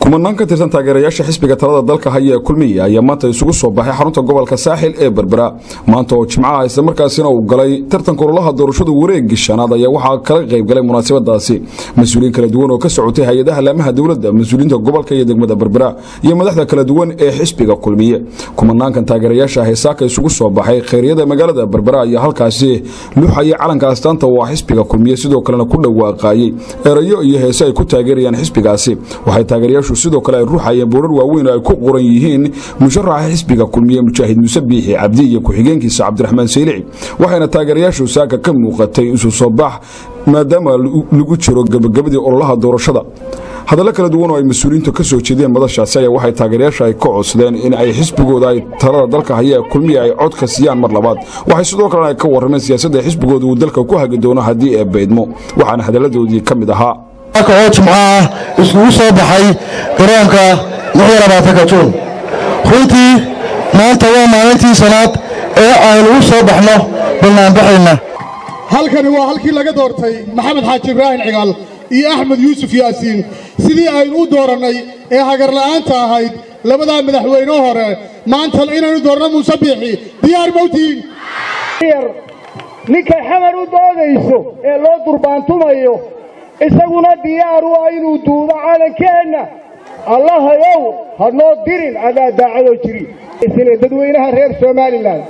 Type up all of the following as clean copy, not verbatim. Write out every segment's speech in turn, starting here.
Kumanaan ka tirsan taageerayaasha xisbiga talada dalka haya ee Kulmiye ayaa maanta isugu soo baxay xarunta gobolka Saaxil ee Berbera maanta oo Jimcaha, isla markaasina uu galay tartanka ololaha doorashadu wareegii shanaad. Ayaa waxaa kala qayb galay munaasabadaasi mas-uuliyiin kala duwan oo ka socotay hay-adaha laamaha dowladda, mas-uuliyiinta gobolka iyo degmada Berbera iyo madaxda kala duwan ee xisbiga Kulmiye. Kumanaankan taageerayaasha heesaaka isugu soo baxay kheyryada magaalada Berbera ayaa halkaasi luxayay calanka astaanta waa xisbiga Kulmiye, sidoo kalena ku dhawaaqayay erayo iyo heese ay ku taageerayaan xisbigaasi. Waxay taageerayaashu sidoo kale ay ruuxayeen boorar waaweyn oo ay ku qoran yihiin musharaxa xisbiga Kulmiye Mujaahid Muuse Biixi Cabdi iyo ku-xigeenkiisa Cabdiraxmaan Saylici. Waxayna taageerayaashu saaka ka muuqatay isu soo bax maadaama lagu jiro gabagabadii ololaha doorashada. Hadallo kala duwan oo ay mas-uuliyiintu ka soo jeedeen madashaasi ayaa waxay taageerayaasha ay ka codsadeen in ay xisbigooda ay talada dalka haya Kulmiye ay codka siiyaan mar labaad. Waxay sidoo kalena ay ka warrameen siyaasadda xisbigooda uu dalka ku hagi doono haddii ee baydmo, waxaana hadalladoodii ka mid ahaa: Oo Jimco ah iskugu soo baxay garoonka 26-ka Juun. Runtii maanta waa maalintii shanaad ee aynu u soo baxno bannaanbaxayna. Halkani waa halkii laga doortay Maxamed Xaaji Ibraahim Cigaal iyo Axmed Yuusuf Yaasiin. Sidii aynu u doorannay ee hagarla'aanta ahayd labadaa madaxweyne hore, maanta inaynu doorno Muuse Biixi diyaar mawtiin. Ninkay Xamar u doodayso ee loo durbaantumayo, isaguna diyaar u ah inuu duubo calankeenna, Allahayow ha noo dirin, adaa daacadoo jiri. Dadweynaha reer Somalilan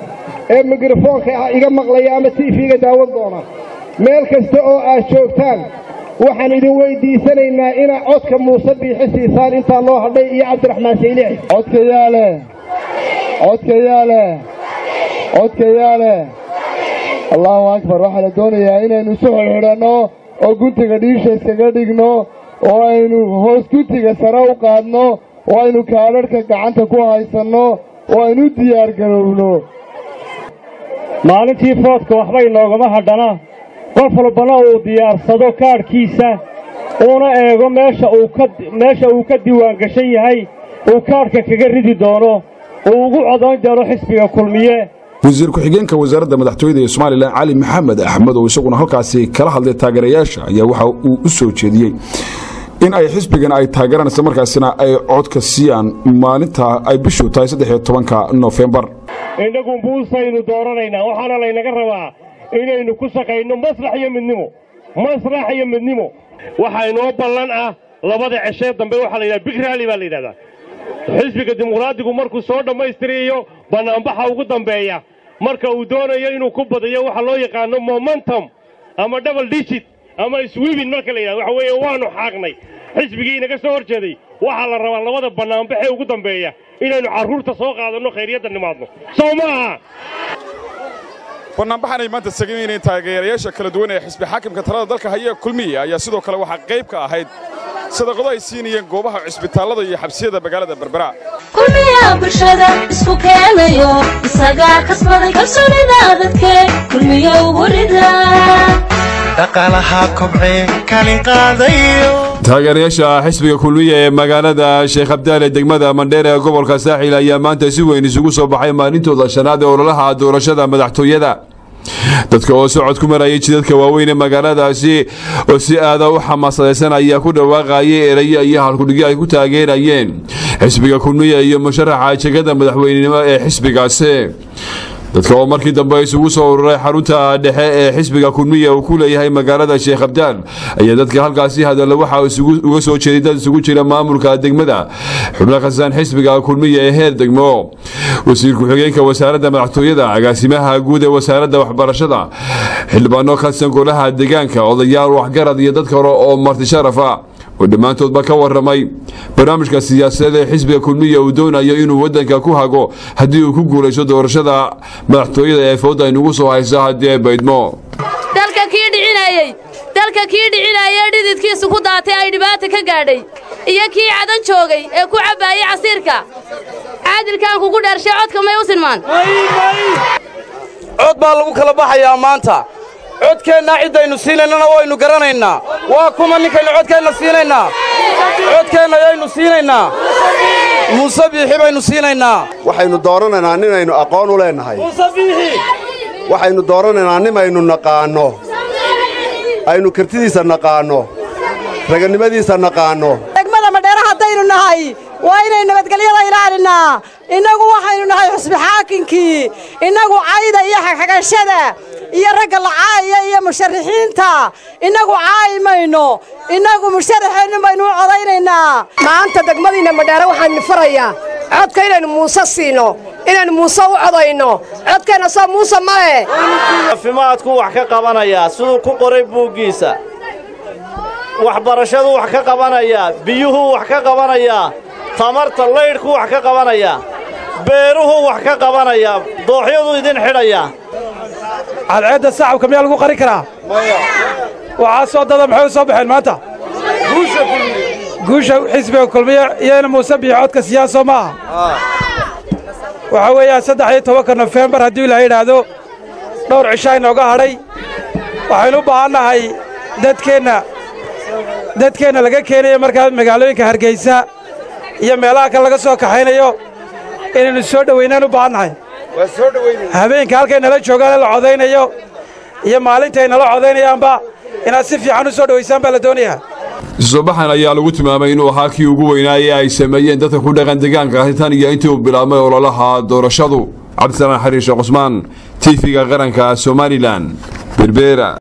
ee mikrofoonka iga maqlaya ama TV-ga daawan doona, meel kasta oo aad joogtaan, waxaan idin weyddiisanaynaa inaad codka Muuse Biixi siisaan intaa noo hadhay iyo Cabdiraxmaan Saylici. Codka yaale? Codka yaale? Codka yaale? Allahu akbar! Waxaa la doonayaa inaynu isu xidhxidhanno oo guntiga dhiisha iskaga dhigno oo aynu hoos guntiga sare u qaadno oo aynu kaadhadhka gacanta ku haysanno oo aynu u diyaar garowno. Maalintii foodka waxba inoogama hadhana. Qof walbana uu diyaarsado kaadhkiisa, uuna eego meesha uu ka diiwaangashan yahay, uu kaadhka kaga ridi doono, uu ugu codayn doono xisbiga Kulmiye. Wasiir ku-xigeenka wasaaradda madaxtooyada ee Somalilan, Cali Maxamed Axmed, oo isaguna halkaasi kala hadlay taageerayaasha, ayaa waxa uu u soo jeediyey in ay xisbigan ay taageeraan, islamarkaasina ay codka siiyaan maalinta ay bishu tahay 13-ka Nofembar. Innagu Muusaynu dooranaynaa, waxaana laynaga rabaa inaynu ku shaqayno maslax iyo midnimo, maslax iyo midnimo. Waxaa inoo ballan ah labada ceshee dambe, waxaa la yidhaha big rally baa la yidhahdaa. Xisbiga Dimuqraadigu markuu soo dhammaystirayo bannaanbaxa ugu dambeeya, marka uu doonayo inuu ku badiyo waxa loo yaqaano momentum ama double digit ama sweeping marka la yidhahdo, waxa weeye waannu xaaqnay xisbigii inaga soo hor jeeday. Waxaa la rabaa labada bannaanbaxee ugu dambeeya inaynu carruurta soo qaadanno, khayriyadda nimaadno, soo maaha? Banaanbaxan ay maanta samaynayeen taageerayaasha kala duwan ee xisbi xaakimka talada dalka haya Kulmiye ayaa sidoo kale waxaa qayb ka ahayd sadaqado ay siinayeen goobaha cisbitaallada iyo xabsiyada magaalada Berbera. Kulmiyaa bulshada isku keenayo, isagaa kasbaday kalsoonida dadke, Kulmiya ugu rida. Dhaqaalaha kobcee kaalin qaadayo. Taageerayaasha xisbiga Kulmiya ee magaalada Sheekh Abdaal ee degmada Mandheer ee gobolka Saaxil ayaa maanta si weyn isugu soo baxay maalintooda shanaad ee ololaha doorashada madaxtooyada. Dadka oo socod ku marayay jidadka waaweyn ee magaaladaasi oo si aada u xamaasadaysan ayaa ku dhawaaqayay erayo iyo halkudhigyo ay ku taageerayeen xisbiga Kulmiya iyo musharaxa jegada madaxweynenimo ee xisbigaasi. Dadka oo markii dambe isugu soo ururay xarunta dhexe ee xisbiga Kulmiya uu ku leeyahay magaalada Sheekh Abdaal ayaa dadka halkaasi hadalla waxaa uga soo jeeday dad isugu jira maamulka degmada, xubno khasaan xisbiga Kulmiya ee heer degmo, wasiir ku-xigeenka wasaaradda madaxtooyada, agaasimaha guud ee wasaaradda waxbarashada, xildhibaano kasan golaha deegaanka, odayaal, waxgarad iyo dad kale oo marti sharafa oo dhammaantoodba ka warramay barnaamijka siyaasadeed ee xisbiga Kulmiya uu doonayo inuu waddanka ku hago haddii uu ku guulaysto doorashada madaxtooyada ee fooda aynugu soo hayso haddii ay baydmo. Dalka kii dhicinayey, dalka kii dhicinayee dhididkiisu ku daatay, ay dhibaata ka gaadhay, iyo kii Cadan joogay ee ku cabbaayey casiirka, caadilkaan kugu dheershay, codka may u sinmaan? Cod baa lagu kala baxayaa maanta. Codkeennaa ciddaynu siinaynana waynu garanaynaa. Waa kuma ninkaynu codkeenna siinaynaa? Codkeenna yaynu siinaynaa? Muuse Biixi baynu siinaynaa. Waxaynu dooranaynaa ninaynu aqoon u leennahay. Waxaynu dooranaynaa nimaynu naqaanno, aynu kartidiisa naqaanno, raganimadiisa naqaanno. Degmada Madheere haddaynu nahay waa inaynu nabadgelyada ilaalinaa. Innagu waxaynu nahay xusbi xaakinkii. Innagu cayda iyo xagxagashada iyo ragga lacaaya iyo musharaxiinta innagu caayi mayno, innagu musharaxeennu baynu u codaynaynaa. Maanta degmadiinna Madheere waxaanu farayaa codka inaynu Muuse siino, inaynu Muuse u codayno. Codkeenna soo Muuse male. Caafimaadku wax ka qabanayaa siduu ku qoray buuggiisa, waxbarashaduu wax ka qabanayaa, biyuhuu wax ka qabanayaa, tamarta laydhkuu wax ka qabanayaa, beeruhuu wax ka qabanayaa, dooxyaduu idin xidhayaa. Cadceedda sacabka miyaa lagu qarin karaa? Waxaa soo dada maxay u soo baxeen maanta? Guusha xisbiga Kulmiye iyana Muuse Biixi codka siyaaso ma aha. Waxaa weeyaan 13-ka Nofembar haddii la yidhaahdo dhowr cishaa inooga hadhay. Waxaynu u baahannahay dadkeenna laga keenayo markaa magaalooyinka Hargeysa iyo meelaha kale laga soo kaxaynayo inaynu soo dhowaynaan u baahannahay. Habeenka halkay nala joogaan la codaynayo iyo maalintay nala codaynayaanba inaad si fiican u soo dhowaysaan baa la doonayaa. Isu-soo-baxan ayaa lagu tilmaamay inuu ahaa kii ugu weynaa ee ay sameeyeen dadka ku dhaqan deegaankaasi tan iyo intii uu bilaabmay ololaha doorashadu. Cabdisalaan Xariir Sheekh Cusmaan, TV-ga qaranka Somalilan, Berbera.